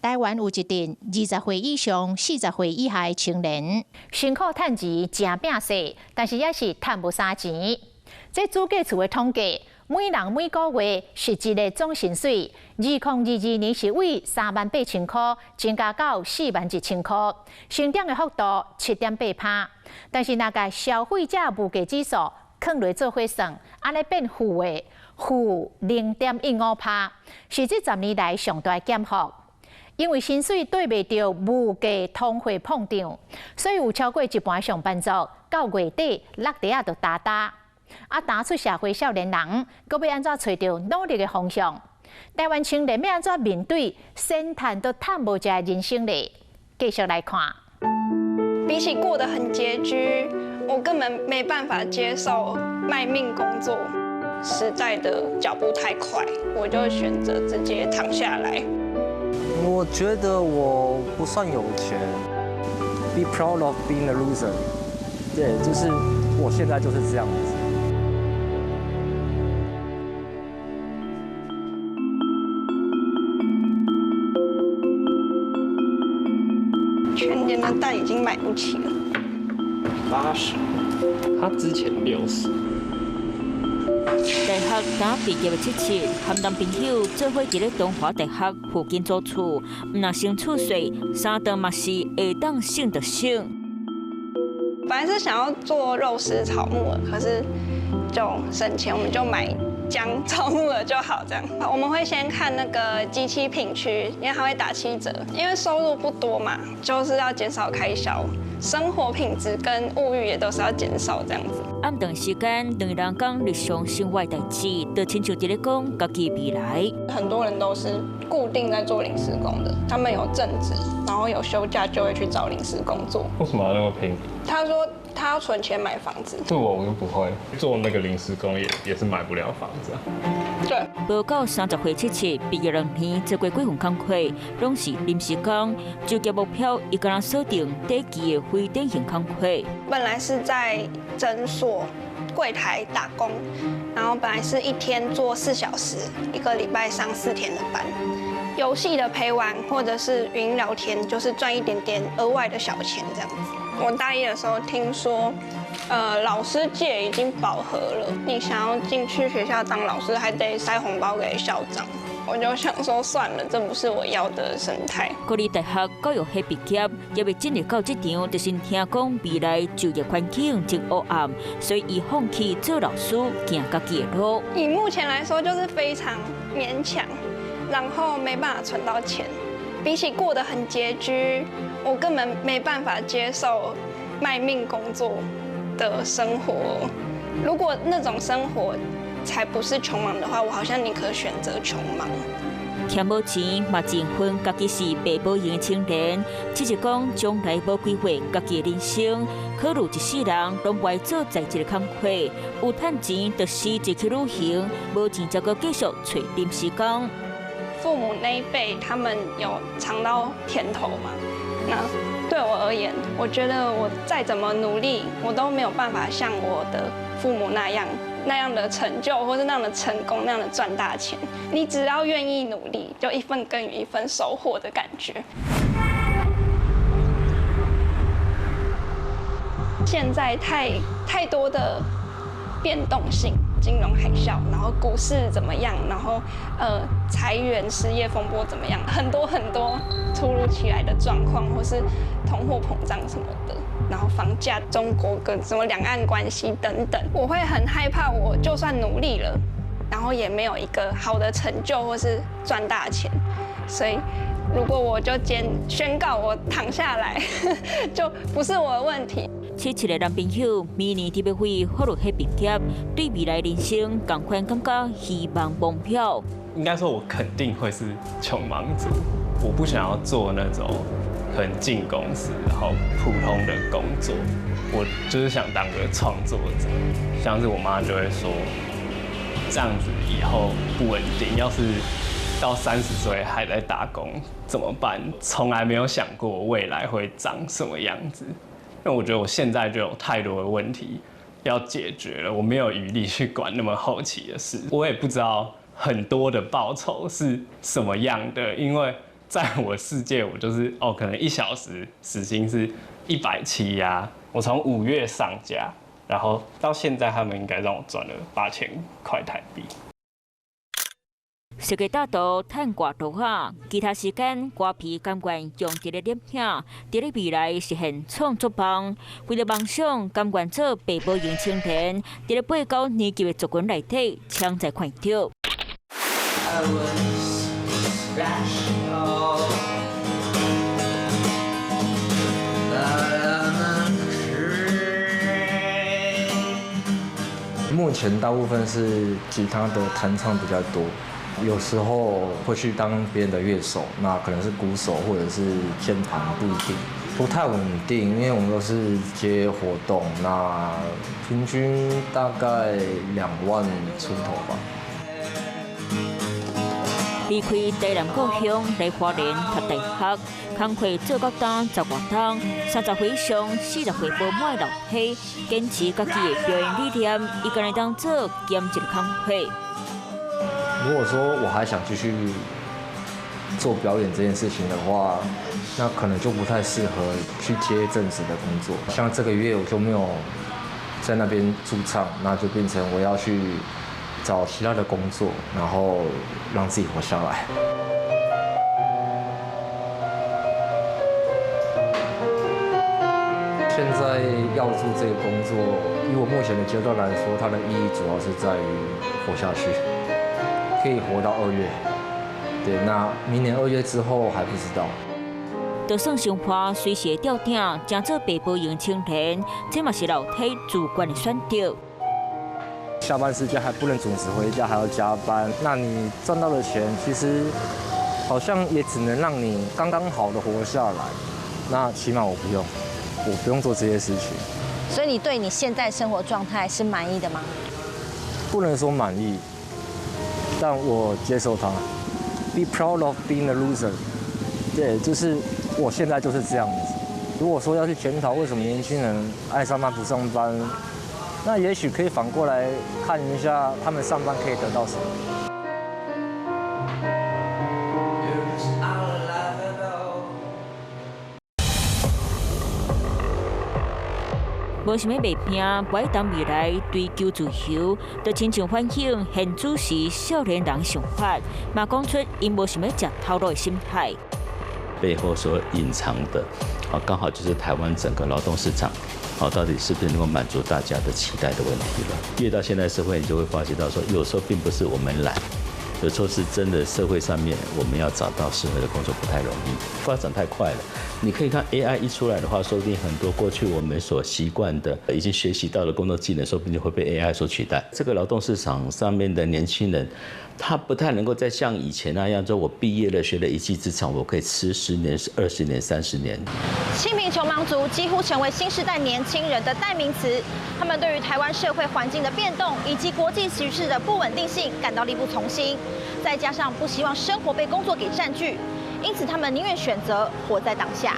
台灣有一陣20歲以上、40歲以下的青年，辛苦趁錢，誠拚勢，但是也是趁無啥錢。這主計處的統計，每人每個月實質的總薪水，2022年是為38,000箍增加到41,000箍，成長的幅度7.8趴。但是若共消費者物價指數囥落做伙算，按呢變負的負0.15趴，是這10年來上大減幅。因為薪水對袂著物價通貨膨脹，所以有超過一半上班族到月底落袋仔就焦焦。啊，焦出社會少年人，閣欲按怎揣著努力的方向？台灣青年欲按怎面對先趁都趁無食的人生咧？繼續來看。比起過得很拮據，我根本沒辦法接受賣命工作。時代的腳步太快，我就選擇直接躺下來。我覺得我不算有錢，Be proud of being a loser。對，就是我現在就是這樣子。全聯的蛋已經買不起了。80，他之前60。大學剛畢業的七七，和男朋友做伙佇咧東華大學附近租厝，毋若省厝稅，三頓嘛是會當省就省。本來是想要做肉絲炒木耳，可是就省錢，我們就買薑炒木耳就好。這樣，我們會先看那個即期品區，因為它會打7折。因為收入不多嘛，就是要減少開銷，生活品質跟物欲也都是要減少這樣子。暗頓時間，兩个人講日常生活代誌，就親像佇咧講家己未來。很多人都是固定在做臨時工的，他們有正職，然後有休假就會去找臨時工作。為什麼要那麼拼？他說他要存錢買房子。這我就不會做那個臨時工也是買不了房子啊。對。無到30歲七七，畢業兩年做過幾份工課，攏是臨時工。就業目標，伊敢若鎖定短期的非典型工課。本來是在診所櫃檯打工，然後本來是一天做4小時，一個禮拜上4天的班。遊戲的陪玩或者是語音聊天，就是賺一點點額外的小錢這樣子。我大一的時候聽說，老師界已經飽和了，你想要進去學校當老師，還得塞紅包給校長。我就想說算了，這不是我要的生態。國立大學教育系畢業，猶未進入到職場，就是聽講未來就業環境真黑暗，所以伊放棄做老師，行家己的路。以目前來說，就是非常勉強，然後沒辦法存到錢。比起過得很拮據，我根本沒辦法接受賣命工作的生活。如果那種生活才不是窮忙的話，我好像寧可選擇窮忙。欠無錢嘛，真分家己是爸母用的青年，只是講將來無規劃家己的人生，考慮一世人攏無愛做在職的工課，有趁錢就辭職去旅行，無錢則閣繼續揣臨時工。父母那一輩，他們有嘗到甜頭嘛？那對我而言，我覺得我再怎麼努力，我都沒有辦法像我的父母那樣的成就，或是那樣的成功，那樣的賺大錢。你只要願意努力，就一分耕耘一分收穫的感覺。現在太多的變動性。金融海嘯，然後股市怎麼樣，然後裁員、失業風波怎麼樣，很多很多突如其來的狀況，或是通貨膨脹什麼的，然後房價、中國跟什麼兩岸關係等等，我會很害怕，我就算努力了，然後也沒有一個好的成就或是賺大錢，所以如果我就宣告我躺下來，就不是我的問題。七七的男朋友明年特別會法律系畢業，對未來人生仝款感覺希望茫飄。應該說，我肯定會是窮忙族。我不想要做那種可能進公司然後普通的工作，我就是想當個創作者。像是我媽就會說，這樣子以後不穩定，要是到30歲還在打工怎麼辦？從來沒有想過未來會長什麼樣子。因為我覺得我現在就有太多的問題要解決了，我沒有餘力去管那麼後期的事。我也不知道很多的報酬是什麼樣的，因為在我世界，我就是哦，可能1小时时薪是170呀。我从5月上架，然后到现在，他们应该让我赚了8000块台币。设计大图趁挂图啊，其他时间瓜皮甘愿用伫咧摄影，伫咧未来实现创作梦。为了梦想，甘愿做白无闲青年，伫咧8、9年级的族群内底，抢在看著。I was special. But I'm a creep. 目前大部分是吉他的弹唱比较多，有时候会去当别人的乐手，那可能是鼓手或者是键盘，不一定，不太稳定，因为我们都是接活动，那平均大概2万出头吧。离开台南故乡来花莲读大学，工课做到今十外冬，30岁上40岁无满的老体，坚持家己的表演理念，伊干焦会当做兼职工课。如果说我还想继续做表演这件事情的话，那可能就不太适合去接正职的工作。像这个月我就没有在那边驻唱，那就变成我要去找其他的工作，然后让自己活下来。现在要做这个工作，以我目前的阶段来说，它的意义主要是在于活下去，可以活到二月。对，那明年2月之后还不知道。就算生活随时会吊鼎，成做白无闲青年，这嘛是老体自愿的选择。下班时间还不能准时回家，还要加班，那你赚到的钱其实好像也只能让你刚刚好的活下来。那起码我不用，我不用做这些事情。所以你对你现在生活状态是满意的吗？不能说满意，但我接受它。Be proud of being a loser。对，就是我现在就是这样子。如果说要去检讨为什么年轻人爱上班不上班，那也许可以反过来看一下，他们上班可以得到什么。 You're out of 無想欲賣拼，無愛談未來，追求自由，就親像反映現主時少年人想法，嘛講出𪜶無想欲食頭路的心態。背後所隱藏的，啊，剛好就是台灣整個勞動市場，啊，到底是不是能夠滿足大家的期待的問題了？越到現代社會，你就會發覺到說，有時候並不是我們懶，有時候是真的社會上面我們要找到適合的工作不太容易，發展太快了。你可以看 AI 一出來的話，說不定很多過去我們所習慣的、已經學習到的工作技能，說不定會被 AI 所取代。這個勞動市場上面的年輕人，他不太能夠再像以前那樣，說我畢業了，學了一技之長，我可以吃10年、20年、30年。清貧窮忙族幾乎成為新時代年輕人的代名詞。他們對於台灣社會環境的變動以及國際局勢的不穩定性感到力不從心，再加上不希望生活被工作給佔據，因此他們寧願選擇活在當下。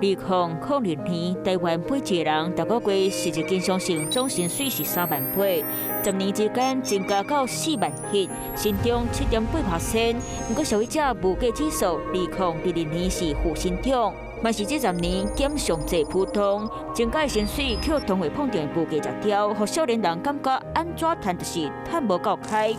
2002年，台灣每一个人逐個月實質經常性總薪水是3萬8，10年之間增加到4萬7，成長7.8%。毋過消費者物價指數，2022年是負成長，嘛是這十年減上濟波動，增加的薪水予通貨膨脹的物價食掉，予少年人感覺按怎趁就是趁無夠開。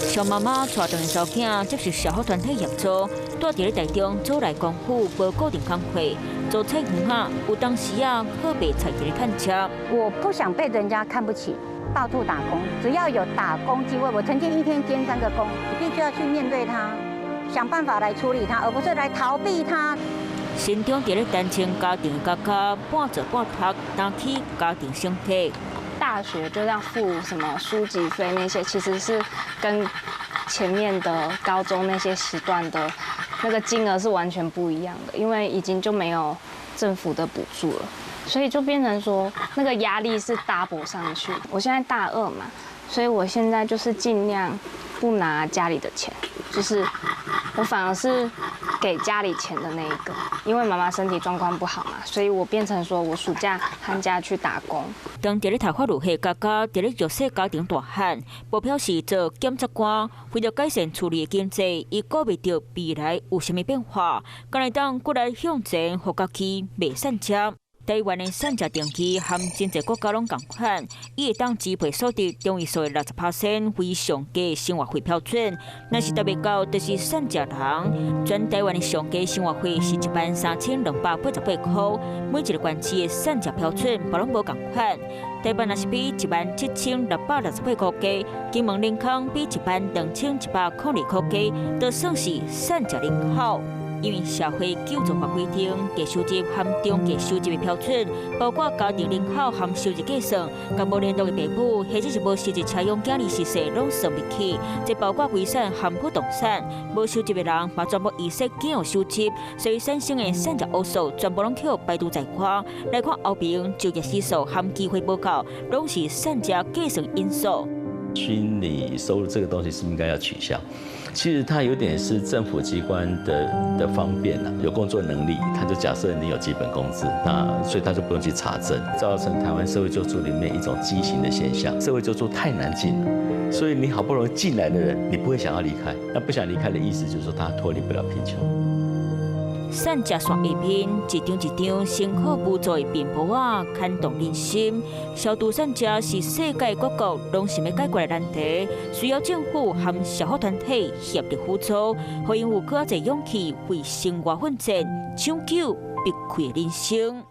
小媽媽帶轉的查某囝接受社福團體協助，住佇咧台中祖來公府，無固定工課，做菜園仔，有當時啊好賣菜佇咧趁食。我不想被人家看不起，到處打工，只要有打工機會，我曾經一天兼3個工，你必須要去面對它，想辦法來處理它，而不是來逃避它。成長佇咧單親家庭的家家，半做半讀，擔起家庭生計。大學就要付什麼書籍費那些，其實是跟前面的高中那些時段的那個金額是完全不一樣的，因為已經就沒有政府的補助了，所以就變成說那個壓力是 double 上去。我現在大二嘛，所以我現在就是盡量不拿家裡的錢，就是我反而是給家裡錢的那一個，因為媽媽身體狀況不好嘛，所以我變成說我暑假寒假去打工。當佇咧讀法律系家家佇咧弱勢家庭大漢，目標是做檢察官，為著改善厝裡的經濟，伊顧袂著未來有啥物變化，敢會當閣來向前，予家己袂散食。台灣的散食定義和真濟國家攏仝款，伊會當支配所得中位數的60% 為上低生活費標準。若是達袂到，就是散食人。全台灣的上低生活費是13,288塊，每一個縣市的散食標準嘛攏無仝款。台北若是比17,668塊低，金門仁康比12,102塊低，都算是散食人口。因為社會救助法規定，低收入和中低收入的標準，包括家庭人口和收入計算，佮無聯絡的父母，或者是無實際車養囝兒實勢，攏算入去。這包括遺產和不動產，無收入的人嘛全部預設僅有收入，所以產生的散食烏數全部攏去排除在外。來看後邊就業時數和機會無夠，攏是散食計算因素。虛擬收入這個東西是應該要取消。其實它有點是政府機關的方便啦，有工作能力，他就假設你有基本工資，那所以他就不用去查證，造成台灣社會救助裡面一種畸形的現象。社會救助太難進了，所以你好不容易進來的人，你不會想要離開。那不想離開的意思就是說他脫離不了貧窮。散食線下面一張一張辛苦無助的面簿仔，牽動人心。消除散食是世界各國攏想欲解決的難題，需要政府和社福團體協力輔助，予𪜶有閣較濟勇氣為生活奮戰，搶救悲氣的人生。